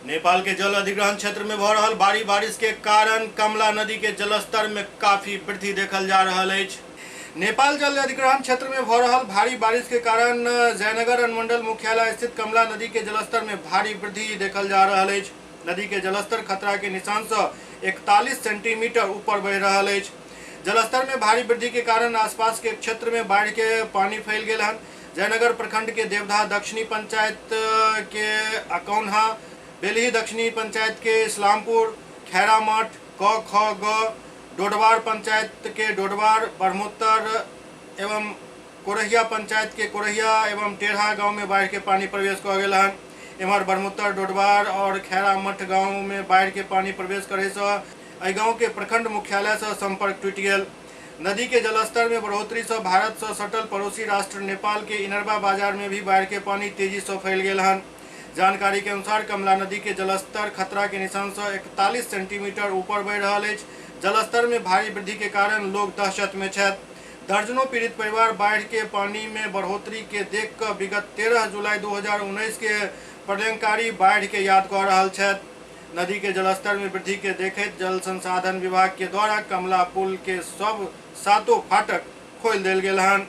नेपाल के जल अधिग्रहण क्षेत्र में भऽ रहल भारी बारिश के कारण कमला नदी के जलस्तर में काफी वृद्धि देखल जा रहल अछि। नेपाल जल अधिग्रहण क्षेत्र में भऽ रहल भारी बारिश के कारण जयनगर अनुमंडल मुख्यालय स्थित कमला नदी के जलस्तर में भारी वृद्धि देखल जा रहल अछि। नदी के जलस्तर खतरा के निशान से 41 सेंटीमीटर ऊपर बढ़ि रहल अछि। जलस्तर में भारी वृद्धि के कारण आसपास के क्षेत्र में बाढ़ि के पानी फैल गेल हन। जयनगर प्रखंड के देवधा दक्षिणी पंचायत के अकौन्हा, बेलही दक्षिणी पंचायत के इस्लामपुर, खैरामठ, क ख ग, डोडवार पंचायत के डोडवार, ब्रह्मोत्तर एवं कोरहिया पंचायत के कोरहिया एवं टेढ़ा गांव में बाढ़ि के पानी प्रवेश कऽ गेल हन। एम्हर ब्रह्मोत्तर, डोडवार और खैरामठ गांव में बाढ़ि के पानी प्रवेश करे से एहि गांव के प्रखंड मुख्यालय से संपर्क टूटि गेल। नदी के जलस्तर में बढ़ोतरी से भारत से सटल पड़ोसी राष्ट्र नेपाल के इनरवा बाजार में भी बाढ़ि के पानी तेजी से फैल गेल हन। जानकारी के अनुसार कमला नदी के जलस्तर खतरा के निशान से 41 सेंटीमीटर ऊपर बढ़ि रहल अछि। जलस्तर में भारी वृद्धि के कारण लोग दहशत में छथि। दर्जनों पीड़ित परिवार बाढ़ि के पानी में बढ़ोतरी के देख कऽ विगत 13 जुलाई 2019 के प्रलयंकारी बाढ़ि के याद कऽ रहल छथि। नदी के जलस्तर में वृद्धि के देखैत जल संसाधन विभाग के द्वारा कमला पुल के सब सातों फाटक खोलि देल गेल हन।